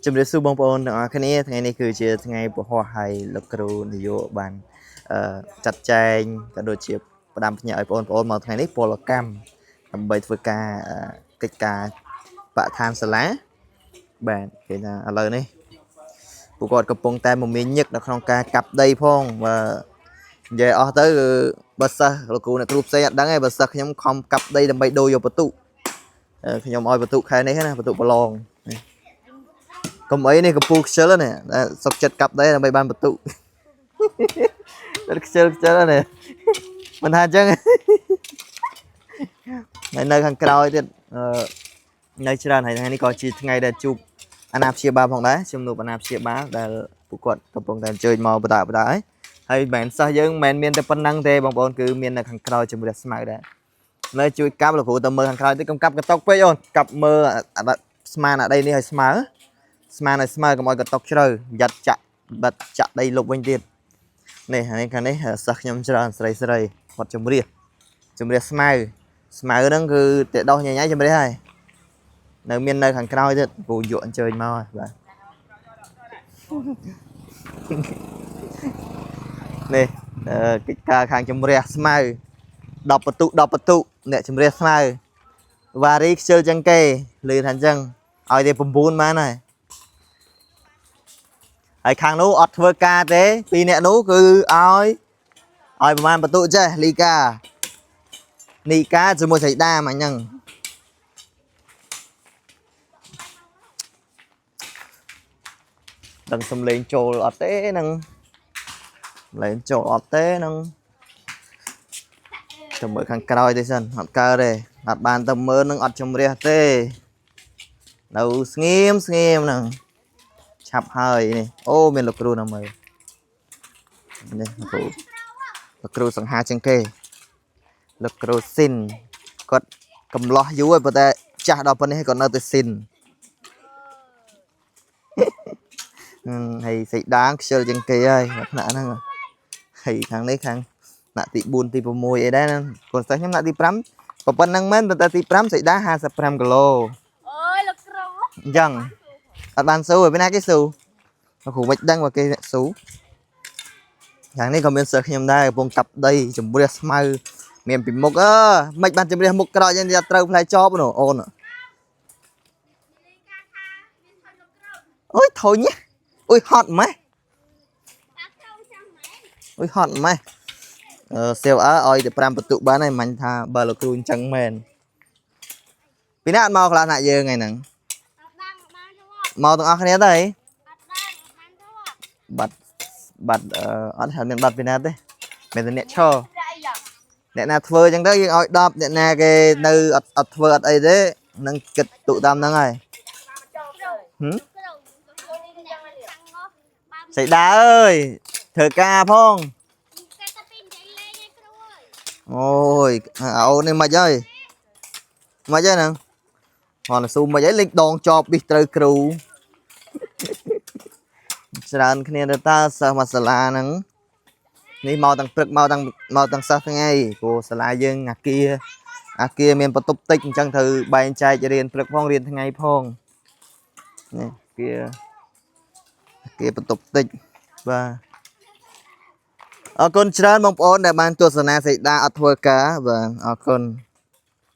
ជំរាបសួរបងប្អូនទាំងអស់គ្នាថ្ងៃនេះគឺជាថ្ងៃពហុហើយលោកគ្រូនាយកបានអឺចាត់ចែងក៏ដូចជាផ្ដាំផ្ញើឲ្យបងប្អូនមកថ្ងៃនេះពលកម្មដើម្បីធ្វើការកិច្ចការបរិស្ថានសាលាបាទគេថាឥឡូវនេះពួកគាត់កំពុងតែមមាញឹកនៅក្នុងការកាប់ដីផងបាទនិយាយអស់ទៅគឺបើសិស្សលោកគ្រូអ្នកគ្រូផ្សេងអត់ដឹងទេបើសិស្សខ្ញុំខំកាប់ដីដើម្បីដូរយកបន្ទុខ្ញុំឲ្យបន្ទុខែនេះណាបន្ទុប្រឡង កុំអីនេះកំពូលខ្ជិលនេះសុកចិត្តកាប់ដីដើម្បីបានបន្ទុ ខ្ជិលខ្ជិលនេះមិនថាអញ្ចឹងហើយនៅខាងក្រោយទៀតអឺនៅច្រើនហើយថ្ងៃនេះក៏ជាថ្ងៃដែលជួបអាណាព្យាបាលផងដែរជំនួបអាណាព្យាបាលដែលពួកគាត់កំពុងតែអញ្ជើញមកបដាបដាហើយហើយមិនមែនសិស្សយើងមិនមែនមានតែប៉ុណ្្នឹងទេបងប្អូនគឺមាននៅខាងក្រោយជំរះស្មៅដែរនៅជួយកាប់លោកគ្រូទៅមើលខាងក្រោយតិចកុំកាប់កតុកពេកអូនកាប់មើលស្មានអាដីនេះឲ្យស្មើ ស្មានឲ្យស្មើកុំឲ្យកតុកជ្រៅប្រយ័ត្នចាក់បាត់ចាក់ដីលុបវិញទៀតនេះហើយខាងនេះសិស្សខ្ញុំច្រើនស្រីស្រីគាត់ជំរះជំរះស្មៅស្មៅហ្នឹងគឺតែដោះញ៉ៃញ៉ៃជំរះហើយនៅមាននៅខាងក្រោយទៀតគ្រូយកអញ្ជើញមកហើយបាទនេះកិច្ចការខាងជំរះស្មៅ10បន្ទុ10បន្ទុអ្នកជំរះស្មៅវ៉ារីខ្ជិលជាងគេឮថាអញ្ចឹងឲ្យតែ9បានហើយ ហើយខាងនោះអត់ធ្វើការទេពីរអ្នកនោះគឺឲ្យឲ្យប្រហែលបន្ទុចេះលីកានីកាជាមួយស្រីដាមអញហ្នឹងដឹងសំលេងចូលអត់ទេហ្នឹងសំលេងចូលអត់ទេហ្នឹងទៅមើលខាងក្រោយទេសិនអត់កើតទេអត់បានទៅមើលនឹងអត់ជំរះទេនៅស្ងៀមស្ងៀមហ្នឹងឆាប់ហើយនេះអូមានលោកគ្រូនៅមើលនេះលោកគ្រូលោកគ្រូសង្ហាជាងគេលោកគ្រូស៊ីនគាត់កំឡោះយូរហើយប៉ុន្តែចាស់ដល់ប៉ុណ្នេះហើយគាត់នៅតែស៊ីន ហើយសៃដាងខ្ជិលជាងគេហើយថ្នាក់ហ្នឹងហើយខាងនេះខាងថ្នាក់ទី4ទី6អីដែរណាកូនសិស្សខ្ញុំថ្នាក់ទី5ប៉ុណ្្នឹងមែនប៉ុន្តែទី5សៃដា55គីឡូ អើយលោកគ្រូ អញ្ចឹងអត់បានស៊ូឯណាគេស៊ូលោកគ្រូមិនដឹងว่าគេស៊ូខាងនេះក៏មានសិស្សខ្ញុំដែរកំពុងកាប់ដីជំរះស្មៅមានពីមុខអើមិនបានជំរះមុខក្រោយយ៉ាងនេះត្រូវផ្លែចបនោះអូនអូយធុញណាអូយហត់ម៉េះ តាគ្រូចាំមែន អូយហត់ម៉េះអឺសៀវអើឲ្យតែ5បន្ទុកបានហើយមិនថាបើលោកគ្រូអញ្ចឹងមែនពីណាអត់មកខ្លះណាក់យើងថ្ងៃហ្នឹង អត់បានបានទេ មកទាំងអស់គ្នាទៅហី អត់បានបានទេ បាត់បាត់អត់មានបាត់ពីណាទេមានតែអ្នកឈរ ប្រាក់អីយ៉ា អ្នកណាធ្វើអញ្ចឹងទៅយើងឲ្យ10អ្នកណាគេនៅអត់អត់ធ្វើអត់អីទេនឹងគិតទុតាមហ្នឹងហើយហឹម គ្រូគ្រូនេះយ៉ាងនេះខាងងបើ សៃដាអើយធ្វើការផង គេទៅពីនិយាយលេងឯគ្រូអើយ អូយអាអូននេះមិនហើយមិនហើយហ្នឹងគាត់ស៊ូមិនហើយលេងដងចប់ប៊ីសត្រូវគ្រូច្រើនគ្នាទៅតើសិស្សមកសាលាហ្នឹងនេះមកទាំងព្រឹកមកទាំងមកទាំងសិស្សថ្ងៃព្រោះសាលាយើងអាគារអាគារមានបន្ទប់តិចអញ្ចឹងត្រូវបែងចែករៀនព្រឹកផងរៀនថ្ងៃផងនេះអាគារអាគារបន្ទប់តិចបាទអរគុណច្រើនបងប្អូនដែលបានទស្សនាសេដាអត់ធ្វើការបាទអរគុណ។